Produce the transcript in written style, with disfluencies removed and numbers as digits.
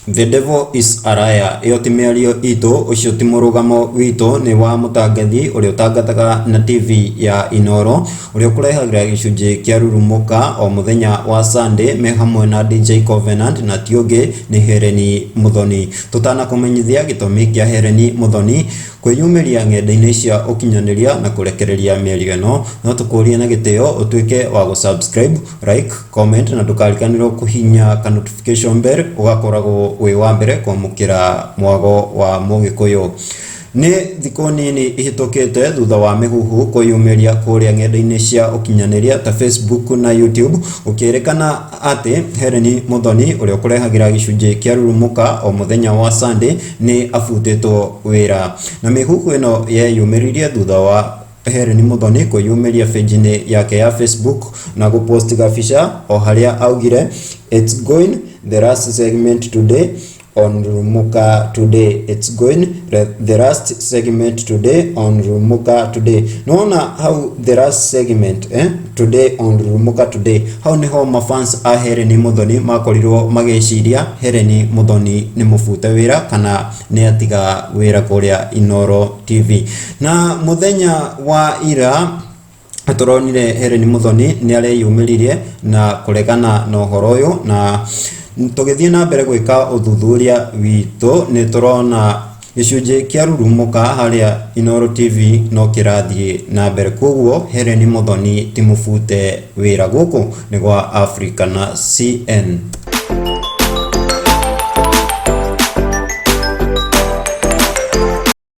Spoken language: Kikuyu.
The devil is a liar. Ĩyo ti mĩario itũ, ũcio ti mũrũgamo witũ, nĩ wa mũtangathi ũrĩa ũtangathaga na TV ya Inooro, ũrĩa ũkũrehagĩra gĩcunjĩ kĩa Rurumũka o mũthenya wa Sunday me hamwe na DJ Covenant na ti ũngĩ nĩ Hereni Mũthoni. Tũtanakũmenyithia gĩtũmi kĩa Hereni Mũthoni kwĩyumĩria ng'enda-inĩ cia ũkinyanĩria na kũrekereria mĩario ĩno, no tũkũrie na gĩtĩo ũtuĩke wa gũ-subscribe, like, comment na ndũkariganĩrwo kũhihinya ka notification bell ũgakoragwo wĩ wa mbere kwamũkĩra mwago wa Mũgĩkũyũ. Nĩ thikũ nini ihĩtũkĩte thutha wa mĩhuhu kwĩyumĩria kũrĩa ng'enda-inĩ cia ũkinyanĩria ta Facebook na YouTube gũkĩrĩkana atĩ Hellen Muthoni ũrĩa ũkũrehagĩra gĩcunjĩ kĩa Rurumũka o mũthenya wa Sunday nĩ abutĩtwo wĩra. Na mĩhuhu ĩno yeyumĩririe thutha wa Hellen Muthoni kwĩyumĩria page-inĩ yake ya Facebook na gũpost gabica o harĩa augire It's going the last segment today on Rumuka Today. It's going the last segment today on Rumuka Today. Nona hau the last segment today on Rumuka Today. Hau niho mafans a Hellen Muthoni makorirwo magĩciria Hellen Muthoni nĩ mũbute wĩra kana nĩ atiga wĩra kũrĩa Inooro TV. Na mũthenya wa ira tũronire Hellen Muthoni nĩ areyumĩririe na kũregana na ũhoro ũyũ na tũgĩthiĩ na mbere gwĩka ũthuthuria witũ nĩ tũrona gĩcunjĩ kĩa Rurumũka harĩa Inooro TV no kĩrathiĩ na mbere koguo Hellen Muthoni ti mũbute wĩra gũkũ nĩ gwa Africa na CN.